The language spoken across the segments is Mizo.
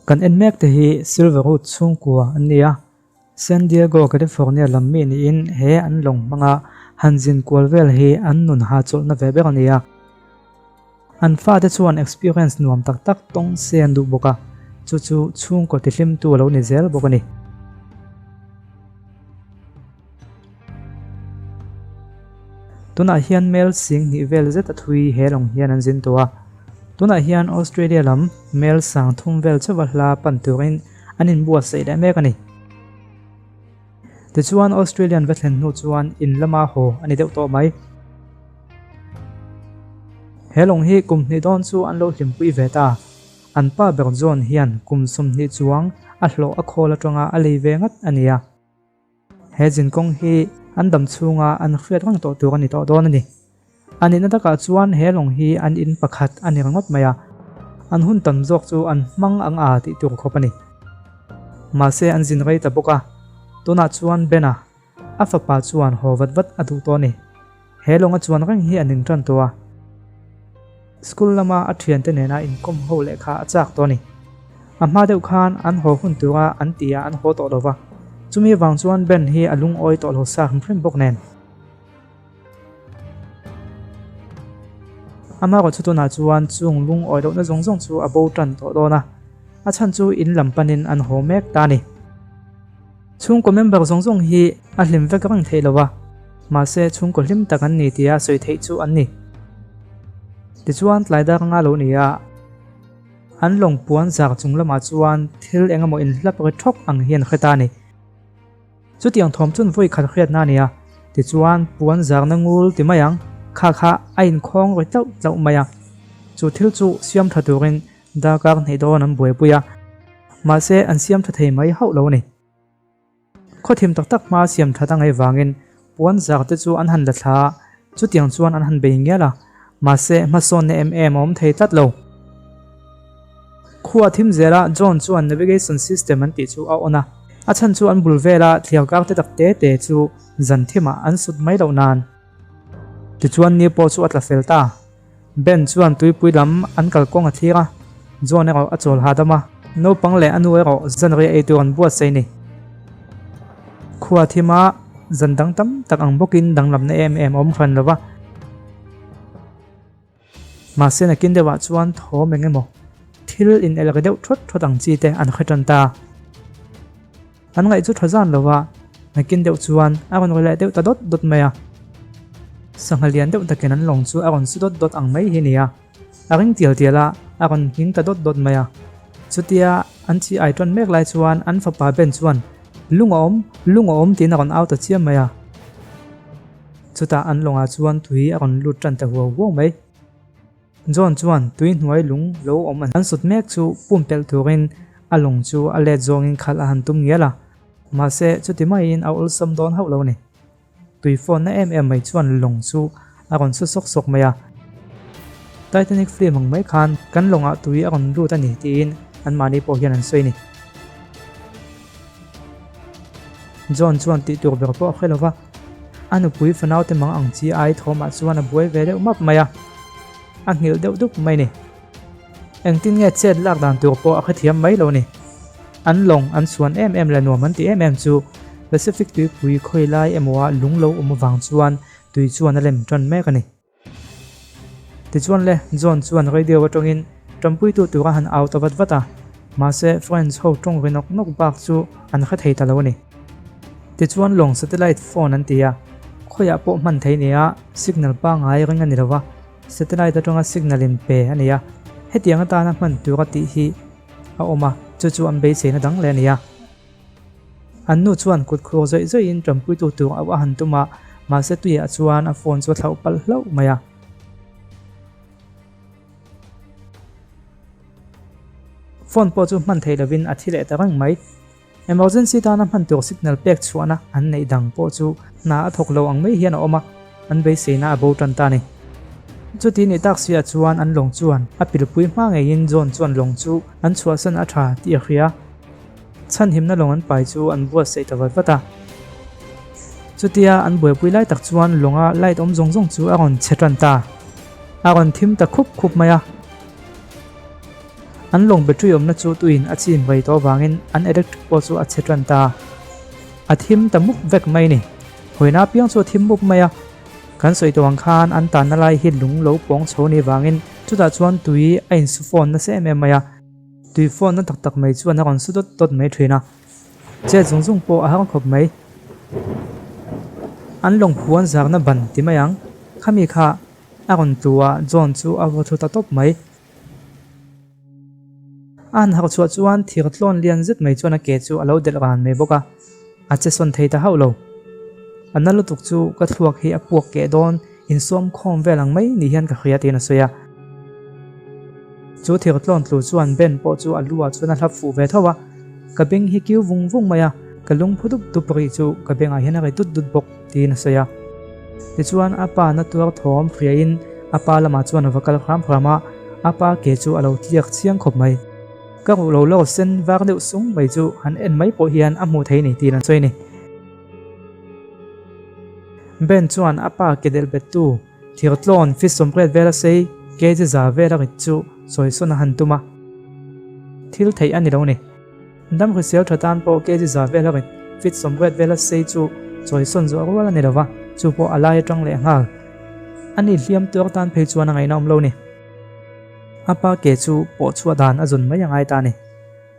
Kan en mek te hi Silverwood chhungkua an ni a, San Diego, California lam mi niin he an lawng hmanga han zin kual vel hi an nun hahchawlhna ve ber a ni a. An fate chuan experience nuam tak tak tawng se an duh bawk a, chu chu chhungkaw tihlimtu a lo ni zel bawk a ni. Tunah hian mel sing hnih vel zet a thui he lawng hian an zin tawh a. Tunah hian Australia lam mel sang thum vel chauha hla pan turin an inbuatsaih leh mek a ni. Tichuan Australian va thlen hnu chuan in lama haw a ni deuh tawh mai. He lawng hi kum hnih dawn chu an lo hlimpui ve ta. An pa ber John hian kum 20 chuang a hlawh a khawl atanga a lei ve ngat a ni a. He zinkawng hi an dam chhunga an hriat reng tawh tur a ni tawh dawn a ni. A nihna takah chuan he lawng hi an in pakhat a ni ringawt mai a, an hun tam zawk chu an hmang ang a tih tur khawp a ni. Mahse an zin rei ta bawk a, tunah chuan Ben-a, a fapa chuan haw vat vat a duh tawh a ni. He lawnga chuan reng hi an intan tawh a, school lama a thiante nena inkawm ho leh kha a chak tawh a ni. A hma deuh khan an haw hun tura an ti a an haw tawh lo va, chumi avang chuan Ben hi a lungawi tawh lo sa hrim hrim bawk nen. Amaherawh chu tunah chuan chung lungawi lohna zawng zawng chu a bo tan tawh dawn a, a chhan chu in lam panin an haw mek ta a ni. Chhungkaw member zawng zawng hi a hlim vek reng theih lo a, mahse chhungkaw hlim tak an ni tia sawi theih chu an ni. Tichuan tlai dar anga lo ni a, an lawng puan zar chung lamah chuan thil eng emaw inhlap ri thawk ang hian hre ta a ni. Chutiang thawm chun vawi khat hriatna a ni a, tichuan puan zarna ngul ti mai ang, kha kha a inkhawng ri tlauh tlauh mai a. Chu thil chu siam tha turin Darkar hnih dawn an buaipui a, mahse an siam tha thei mai hauh lo a ni. Khawthim tak tak hma siam that a ngaih vangin puan zar te chu an han la thla a, chutiang chuan an han bei ngial a, mahse hmasawnna em em a awm thei tlat lo. Khua thim zela John chuan navigation system an tih chu a on a, a chhan chu an bul vela thliar kar te tak te te chu zan thimah an sut mai loh nan. Tichuan ni pawh chu a tla fel ta. Ben chuan tuipui lam an kalkawng a thlir a, John erawh a chawl hahdam a, naupang leh a nu erawh zanriah ei tur an buatsaih ni. Khua thima zan dang tam tak ang bawkin danglamna em em a awm hran lo va. Mahse nakin deuhah chuan thawm eng emaw thil in elh ri deuh thawt thawt ang chi te an hre tan ta. An ngaih chu tha zan lo a, nakin deuh chuan a rawn ri leh deuh ta dawt dawt mai a. Sangha lian deuh takin an lawng chu a rawn su dawt dawt ang mai hi nia. A ring tial tial a, a rawn nghing ta dawt dawt mai a. Chutia an chi ai tan mek lai chuan an fapa Ben chuan, Lung a awm, lung a awm tiin a rawn au ta chiam mai a. Chutah an lawngah chuan tui a rawn lut tan ta huau huau mai. John chuan tui hnuai lung lo awm an sut mek chu pumpelh turin a lung chu a let zawngin khalh a han tum ngial a, mahse chuti maiin a awlsam dawn hauh lo a ni. Tui fawnna em em mai chuan lung chu a rawn su sawk sawk mai a. Titanic film ang mai khan kan lawngah tui a rawn lut a ni tiin anmahni pawh hian an sawi a ni. John chuan tih tur ber pawh a hre lo va, a nupui fanaute mang ang chi ai thawmah chuan a buai ve deuh map mai a, a nghilh deuh dup mai a ni. Engtin nge chet lak dan tur pawh a hrethiam mai lo a ni. An lawng an chhuan em em leh nuam an ti em em chu Pacific tuipui khawi lai emawa lung lo awm avang chuan tui chuan a lem tan mek a ni. Tichuan le, John chuan radio atangin tanpuitu tura han au ta vat vat a, mahse French ho tawng ri nawk nawk bak chu an hre thei ta lo a ni. Tichuan lawng satellite phone an ti a, khawiah pawh hman thei nia signal pangngai ring a ni lo va, satellite atanga signal in pe a ni a, hetiang atana hman tura tih hi a awm a, chu chu an beiseina dang leh a ni a. An nu chuan kut khur zawih zawihin tanpuitu tur auh a han tum a, mahse tuiah chuan a phone chu a thlauh palh hlauh mai a. Phone pawh chu hman theih lovin a thi leh ta reng mai. Emergency tana hman tur signal pek chhuahna an neih dang pawh chu hna a thawk lo ang mai hian a awm a, an beiseina a bo tan ta a ni. Chuti nih tak siah chuan an lawng chuan a pilpui hma ngeiin John chuan lawng chu an chhuahsan a tha tih a hria. Chhanhimna lawng an pai chu an buatsaih ta vat vat a. Chutia an buaipui lai tak chuan lawnga light awm zawng zawng chu a rawn chhe tan ta. A rawn thim ta khup khup mai a. An lawng battery awmna chu tuiin a chim rei tawh avangin an electric pawh chu a chhe tan ta. A thim ta mup vek mai ni. Hawina apiang chu a thim mup mai a. Kan sawi tawh ang khan an tanna lai hi lung lo pawng chho ni vangin chutah chuan tui a insu fawn nasa em em mai a. Tui fawn na tak tak mai chuan a rawn su dawt dawt mai thin a. Chet zung zung pawh a har khawp mai. An lawng phuan zarna ban ti mai ang. Khami kha a rawn tlu a, John chu a vaw thlu ta tawp mai. A han harh chhuah chuan thir tlawn lian zet mai chuan a ke chu a lo delh ran mai bawk a, a che sawn thei ta hauh lo. A na lutuk chu ka thluak hi a puak keh dawn insawm khawm vel ang mai ni hian ka hria tiin a sawi a. Chu thir tlawn tlu chuan Ben pawh chu a lu ah chuan a hlap fuh ve tho a, ka beng hi kiu vung vung mai a, ka lung phu dup dup rih chu ka bengah hian a ri dut dut bawk tiin a sawi a. Tichuan a pa na tuar thawm hriain a pa lamah chuan a va kal hram hram a, a pa ke chu a lo tliak chiang khawp mai. Ka ruh lo lawr sen var deuh sung mai chu han en mai pawh hian a hmuh thei ni tiin an sawi a ni. Ben chuan a pa ke delh bettu thir tlawn feet 80 vel a sei kg za vel a rit chu sawisawn a han tum a, thil theih a ni lo ni. Dam hrisel tha tan pawh kg za vel a rit, feet 80 vel a sei chu chawisawn zawh rual a ni lo va, chu pawh a lai atang leh nghal. A ni hliam tuar tan phei chuan a ngaihna awm lo ni. A pa ke chu pawh chhuah dan a zawn mai a ngai ta a ni.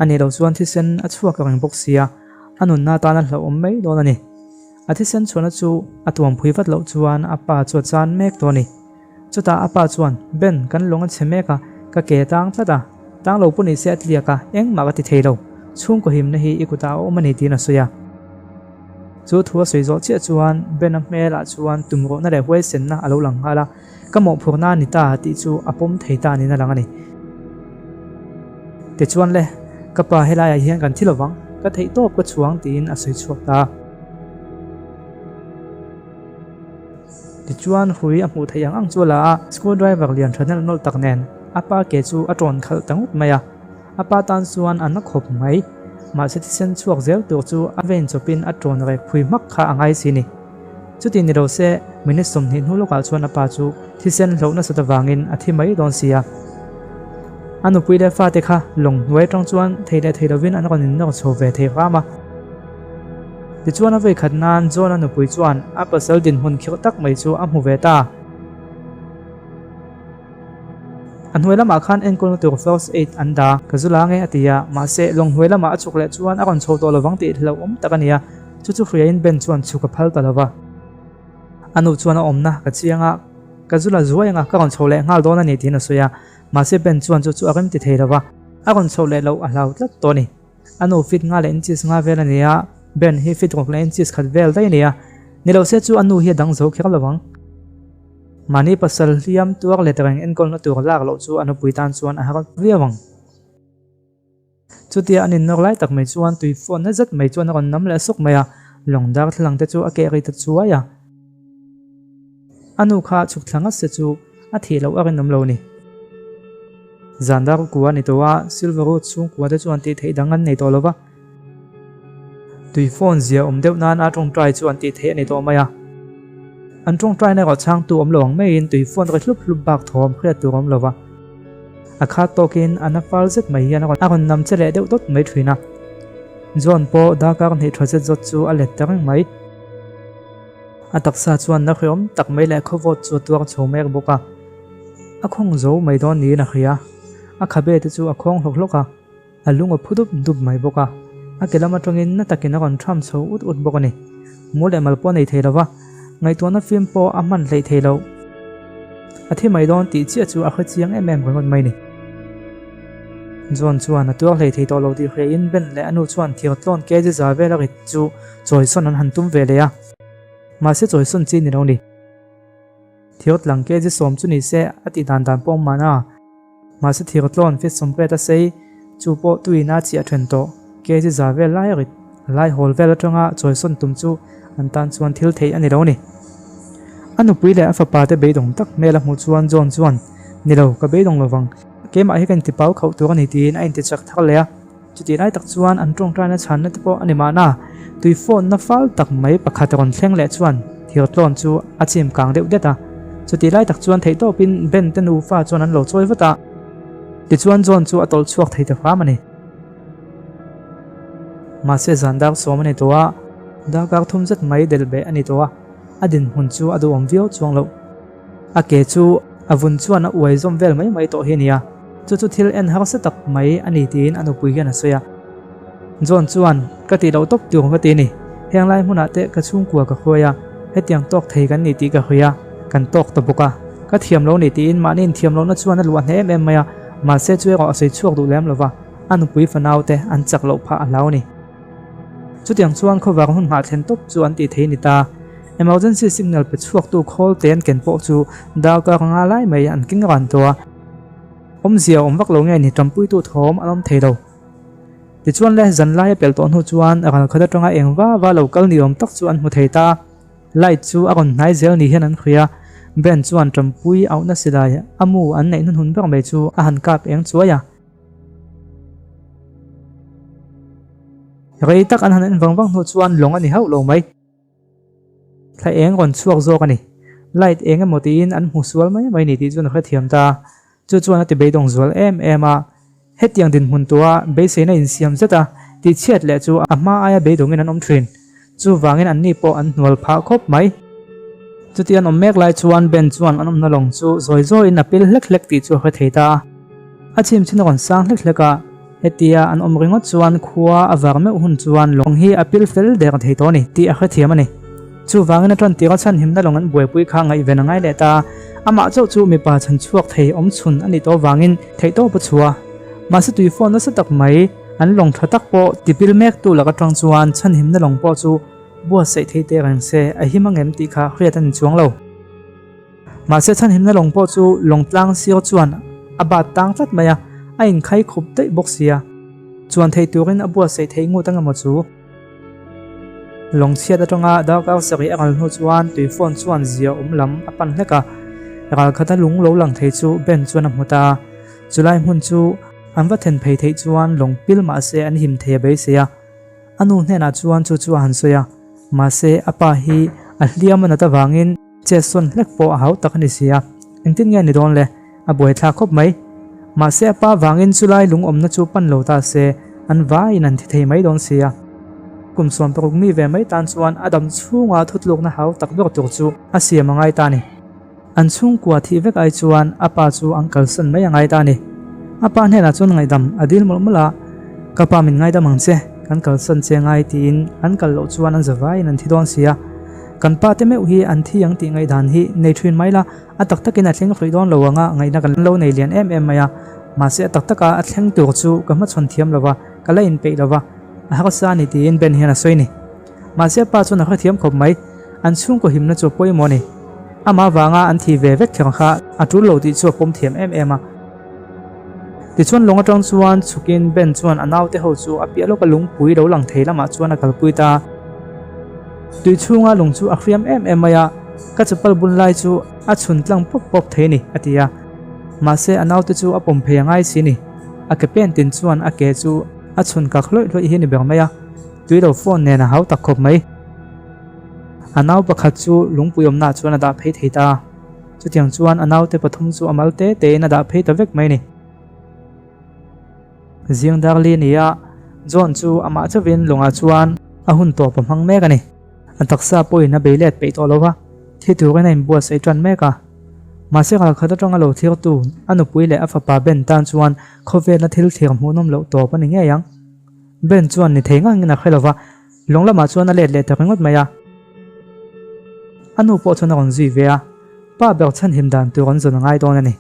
A nih loh chuan thisen a chhuak reng bawk sia, a nunna atan a hlauhawm mai dawn a ni. A thisen chhuahna chu a tuamphui vat loh chuan a pa chu a chan mek tawh a ni. Chutah a pa chuan, Ben, kan lawng a chhe mek a, ka ke tang tlat a, tang lo pawh ni se a tliak a, engmah ka ti thei lo, chhungkaw himna hi i kutah a awm a ni tiin a sawi a. Chu thu a sawi zawh chiah chuan Ben-a hmelah chuan tumruhna leh huaisenna a lo lang nghal a, ka mawhphurhna a ni ta tih chu a pawm thei ta niin a lang a ni. Tichuan le, ka pa helaiah hian kan thi lovang, ka theihtawp ka chhuang tiin a sawi chhuak ta a. Tichuan hui a hmuh theih ang ang chu a la a, screw driver lian tha nawlh nawlh tak nen a pa ke chu a tawn khalh ta ngawt mai a. A pa tan chuan a na khawp mai. Mahse thisen chhuak zel tur chu a vein chawpin a tawn rek phui hmak kha a ngai si ni. Chuti ni lo se minute 20 hnu lawkah chuan a pa chu thisen hloh nasat avangin a thi mai dawn si a. A nupui leh fate kha lawng hnuai atang chuan thei leh thei lovin an rawn innawr chho ve thei hram a. Tichuan a vawikhat nan John-a nupui chuan a pasal dinhmun khirh tak mai chu a hmu ve ta. A hnuai lamah khan enkawlna tur first aid an dah. Ka zu la nge a ti a, mahse lawng hnuai lamah a chhuk leh chuan a rawn chho tawh lovang tih hlauhawm tak a ni a, chu chu hriain Ben chuan chhuk a phal ta lova. A nu chuan a awmna ka chiang a, ka zu la zuai anga ka rawn chho leh nghal dawn a ni tiin a sawi a, mahse Ben chuan chu chu a rem ti thei lova, a rawn chho leh loh a hlau tlat tawh a ni. A nu fit nga leh inches nga vel a ni a, Ben hi fit ruk leh inches khat vel daih a ni a. Ni lo se chu a nu hi a dang zo kher lo ang. Mahni pasal hliam tuar let reng enkawlna tur lak loh chu a nupui tan chuan a har viau ang. Chutia an innawr lai tak mai chuan tui fawn na zet mai chuan a rawn nam leh sawk mai a, lawng darthlalang te chu a keh ri ta chuai a. A nu kha chhuk thla ngat se chu a thih loh a rinawm lo ni. Zan dar kua a ni tawh a, Silver Road chhungkua te chuan tih theih dang an nei tawh lo va. Tui phone zia awm deuh nan a tawngtai chu an tih theih a ni tawh mai a. An tawngtaina erawh chhangtu awm lo ang maiin tui phone ri hlup hlup bak thawm hriat tur a awm lo va. A khat tawkin a na fal zet mai hian a rawn nam che leh deuh dawt mai thin a. John pawh darkar hnih tha zet zawt chu a let ta reng mai. A taksa chuan na hreawm tak mai leh khawvawt chu a tuar chho mek bawk a. A khawng zo mai dawn niin a hria. A khabe te chu a khawng hlawk hlawk a, a lung a phu dup dup mai bawk a. A ke lam atangin na takin a rawn tham chho ut ut bawk a ni. Mu leh mal pawh a nei thei lo va, ngaihtuahna fim pawh a hman hleih thei lo. A thi mai dawn tih chiah chu a hre chiang em em ringawt mai ni. John chuan a tuar hlei thei tawh lo tih hriain Ben leh a nu chuan thir tlawn kg za vel a rit chu chawisawn an han tum ve leh a. Mahse chawisawn chi ni lo ni. Thir tlang kg 10 chu ni se a tih dan dan pawh awm mahna. Mahse thir tlawn feet 80 a sei chu pawh tuin a chiah then tawh. Kg za vel lai a rit a lai hawl vel atanga chawisawn tum chu an tan chuan thil theih a ni lo ni. A nupui leh a fapa te beidawng tak hmel a hmuh chuan John chuan, Ni lo, ka beidawng lovang. Keimah hi ka intipau khauh tur a ni tiin a intichak thar leh a. Chutih lai tak chuan an tawngtaina chhanna te pawh a ni mahna, tui fawnna fal tak mai pakhat rawn thleng leh chuan thir tlawn chu a chim kang deuh det a. Chutih lai tak chuan theihtawpin Ben te nufa chuan an lo chawi vat a. Tichuan John chu a tawlh chhuak thei ta hram a ni. Mahse zan dar sawm a ni tawh a, darkar thum zet mai delh beh a ni tawh a, a dinhmun chu a duhawm viau chuang loh. A ke chu a vun chuan a uai zawm vel mai mai tawh hi a ni a, chu chu thil en harsa tak mai a ni tiin a nupui hian a sawi a. John chuan, Ka tih loh tawp tur ka ti a ni. Heng lai hmunah te ka chhungkua ka hruai a, hetiang tawk thei kan ni tih ka hria a, kan tawk ta bawk a. Ka thiam lo ni tiin mahni inthiam lohna chuan a luah hneh em em mai a, mahse chu erawh a sawi chhuak duh lem lo va, a nupui fanau te an chak loh phah a hlau a ni. Chutiang chuan khawvar hun nghah thlen tawp chu an tih thei ni ta. Emergency signal pe chhuaktu khawl te an ken pawh chu darkar nga lai mai an keng ran tawh a. Awmzia awm vak lo nge ni ṭampuitu thawm an awm thei lo. Tichuan le, zan laia pelh tawh hnu chuan ral khat aṭanga eng va va lo kal ni awm tak chu an hmu thei ta. Light chu a rawn hnai zel ni hian an hria. Ben chuan ṭampui auhna silai a mu an neih hnuhnun ber mai chu a han kap eng chuai a. Rei tak an han en vang vang hnu chuan lawng a ni hauh lo mai. Thla eng rawn chhuak zawk a ni. Light eng emaw tiin an hmu sual mai mai ni tih chuan a hrethiam ta. Chu chuan a ti beidawng zual em em a. Hetiang dinhmun tua beiseina insiam zet a tihchhiat leh chu a hma aia beidawngin an awm thin. Chuvangin anni pawh an hnual phah khawp mai. Chuti an awm mek lai chuan Ben chuan an awmna lawng chu zawi zawiin a pil hlek hlek tih chu a hre thei ta a. A chhim chin a rawn sang hlek hlek a. Hetia an awm ringawt chuan khua a var meuh hun chuan lawng hi a pil fel der thei tawh a ni tih a hrethiam a ni. Chuvangin a tan tira chhanhimna lawng an buaipui kha ngaihven a ngai leh ta. Amah chauh chu mipa chhan chhuak thei awm chhun a nih tawh vangin theihtawp a chhuah. Mahse tui fawn nasa tak mai an lawng tha tak pawh tipil mektu lak atang chuan chhanhimna lawng pawh chu buatsaih thei teh reng se a him angem tih kha hriat a ni chuang lo. Mahse chhanhimna lawng pawh chu lawng tlang sir chuan a bat tang tlat mai a, a inkhai khup daih bawk sia. Chuan thei turin a buatsaih theih ngut ang emaw chu? Lawng chhiat atanga darkar sarih a ral hnu chuan tui phone chuan zia awm lam a pan hlek a, ral khata lung lo lang thei chu Ben chuan a hmu ta. Chulai hmun chu an va then phei theih chuan lawng pil mahse an him thei a beisei a. A nu hnenah chuan chu chu a han sawi a, mahse a pa hi a hliam a nat avangin Chet sawn hlek pawh a hau tak a ni si a, engtin nge ni dawn le? A buaithlak khawp mai. Mahse a pa vangin chulai lungawmna chu pan lo ta se, an vaiin an thi thei mai dawn si a. Kum 16 mi ve mai tan chuan a dam chhunga thutlukna hau tak ber tur chu a siam a ngai ta a ni. An chhungkua thih vek ai chuan a pa chu an kalsan mai a ngai ta a ni. A pa hnenah chuan ngaihdam a dil mawlh mawlh a, Ka pa min ngaidam ang che, kan kalsan che ngai tiin an kal loh chuan an zavaiin an thi dawn si a. Kan pa te meuh hi an thi ang tih ngaihdan hi nei thin mai la, a tak takin a thleng hruih dawn lo anga ngaihna kan lo nei lian em em mai a. Mahse a tak taka a thleng tur chu ka hmachhawn thiam lo va, ka la inpeih lo va, a harsa a ni tiin Ben hian a sawi ni. Mahse a pa chuan a hrethiam khawp mai, an chhungkaw himna chu a pawimawh a ni. Amah vanga an thi ve vek kher kha a tul lo tih chu a pawm thiam em em a. Tichuan lawng atang chuan chhukin Ben chuan a naute ho chu a piah lawka lungpui lo lang thei lamah chuan a kalpui ta. Tui chhunga lung chu a hriam em em mai a, ka chapal bun lai chu a chhun tlang pawp pawp thei a ni, a ti a. Mahse a naute chu a pawm phei a ngai si ni. A ke pen tin chuan a ke chu a chhun kak hlawih hlawih hi a ni ber mai a, tui lo phone nen a hau tak khawp mai. A nau pakhat chu lungpui awmnaah chuan a dah phei thei ta. Chutiang chuan a naute pathum chu a mal te tein a dah phei ta vek mai a ni. Zing dar li ni a, John chu amah chauvin lawngah chuan a hun tawp a hmang mek a ni. A taksa pawhin a bei let peih tawh lo va, thi turin a inbuatsaih tan mek a. Mahse ralkhat atanga lo thirtu a nupui leh a fapa Ben tan chuan khawvela thil thlir hmuhnawm loh tawp a ni ngei ang. Ben chuan ni thei ngangin a hre lo va, Lawng lamah chuan a let leh ta ringawt mai a. A nu pawh chuan a rawn zui ve a, pa ber chhanhim dan tur an zawn a ngai dawn a ni.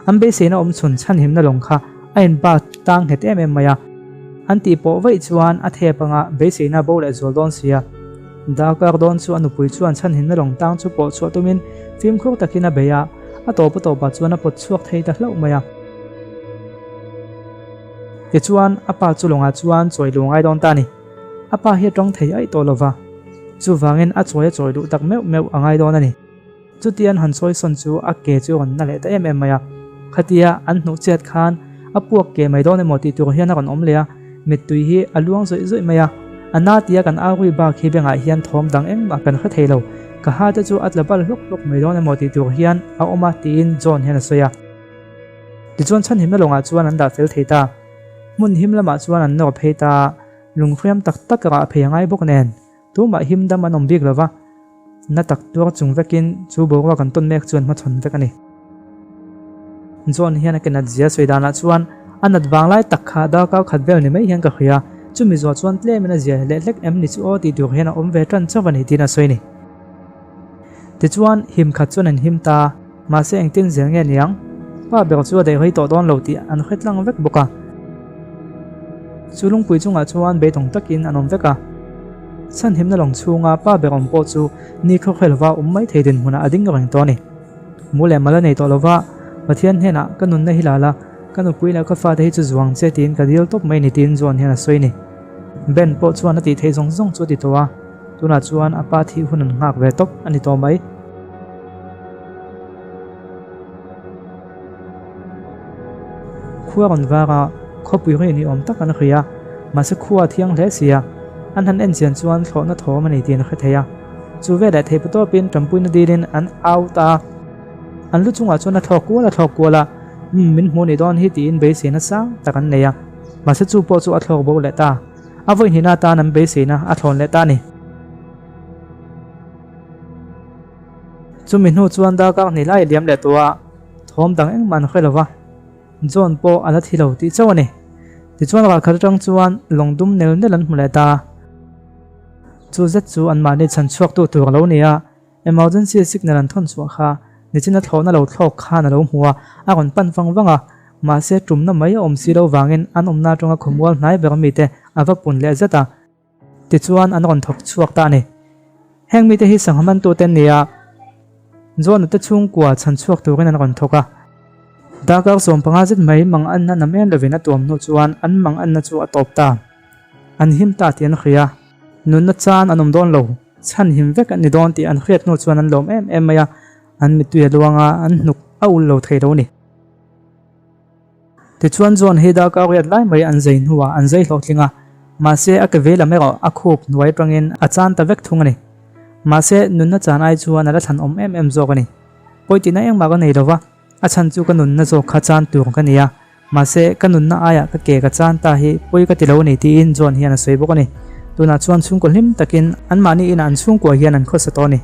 An beiseina awm chhun chhanhimna lawng kha a inbat tang nghet em em mai a. An tih pawh vaih chuan a thep anga beiseina a bo leh zual dawn si a. Darkar dawn chu a nupui chuan chhanhimna lawng tang chu pawh chhuah tumin fimkhur takin a bei a, a tawp a tawpah chuan a pawt chhuak thei ta hlauh mai a. Tichuan, a pa chu lawngah chuan chawi luh ngai dawn ta a ni. A pa hi a tawng thei aih tawh lo va, chuvangin a chawi a chawi duh tak meuh meuh a ngai dawn a ni. Chuti an han chawi sawn chu a ke chu a rawn na leh ta em em mai a. Khatia an hnuh chiat khan a puak ke mai dawn emaw tih tur hian a rawn awm leh a, mittui hi a luang zawih zawih mai a. A na tia kan au ri bak hi bengah hian thawm dang engmah kan hre thei lo, ka ha te chu a tla bal hlawk hlawk mai dawn emaw tih tur hian a awm a tiin John hian a sawi a. Tichuan chhanhimna lawngah chuan an dah fel thei ta. Hmun him lamah chuan an nawr phei ta a, lunghriam tak tak rah phei a ngai bawk nen, tumah him dam an awm bik lo va, na tak tuar chung vekin chu boruak an tawn mek chuan hmachhawn vek a ni. John hian a ke nat zia sawi danah chuan a nat vang lai tak kha darkar khat vel ni mai hian ka hria, chumi zuah chuan tlemin a zia leh hlek em ni chu aw tih tur hian a awm ve tan chauh a ni tiin a sawi a ni. Tichuan, him khat chuan an him ta. Mahse engtin zel nge niang? Pa ber chu a daih rei tawh dawn lo tih an hre tlang vek bawk a. Chu lungpui chungah chuan beidawng takin an awm vek a. Chhanhimna lawng chhunga pa ber awm pawh chu ni khawkhel lova awm mai thei dinhmunah a ding reng tawh a ni. Mu leh mal a nei tawh lova, Pathian hnenah ka nunna hi la la, ka nupui leh ka fate hi chu zuang che tiin ka dil tawp mai ni tiin John hian a sawi a ni. Ben pawh chuan a tih theih zawng zawng chu a ti tawh a. Tunah chuan a pa thih hun an nghak ve tawp a ni tawh mai. Khua rawn var a, khawpui ri ni awm tak an hria a, mahse khua a thiang hle si a, an han en chian chuan thlawhna thawm a ni tih an hre thei a. Chu veleh theihpa tawpin tanpuina dilin an au ta a, an lu chungah chuan a thlawk kual a thlawk kual a, Umm min hmu ni dawn hi tiin beiseina sang tak an nei a, mahse chu pawh chu a thlawk bo leh ta. A vawi hnihna atan an beiseina a thlawn leh ta a ni. Chumi hnu chuan darkar hnih lai a liam leh tawh a, thawm dang engmah an hre lo va, John pawh a la thi lo tih chauh a ni. Tichuan ralkhat atang chuan lawng dum nel nel an hmu leh ta. Chu zet chu anmahni chhan chhuaktu tur a lo ni a, Emergency signal an thawn chhuah kha nichina thlawhna lo thlawk khan a lo hmu a, a rawn pan vang vang a, mahse tumna mai a awm si lo vangin an awmna atanga khawmual hnai ber mite a va pun leh zet a, tichuan an rawn thawk chhuak ta a ni. Heng mite hi sangha mantute an ni a, John-a te chhungkua chhan chhuak turin an rawn thawk a. Darkar 15 zet mai mang anna namen lovin a tuam hnu chuan an mang anna chu a tawp ta. An him ta tih an hria. Nunna chan an awm dawn lo. Chhan him vek an ni dawn tih an hriat hnu chuan an lawm em em mai a, an mittui a luang a, an hnuk a ul lo thei lo a ni. Tichuan John hi darkar riat lai mai an zai hnuah an zai hlawhtling a, mahse a ke vei lam erawh a khup hnuai atangin a chan ta vek thung a ni. Mahse nunna chan ai chuan a la thlan awm em em zawk a ni. Pawi tihna engmah ka nei lo va, A chhan chu ka nunna zawk kha chan tur ka ni a, mahse ka nunna aiah ka ke ka chan ta hi pawi ka ti lo a ni tiin John hian a sawi bawk a ni. Tunah chuan chhungkaw hlim takin anmahni inah an chhungkua hian an khawsa tawh a ni.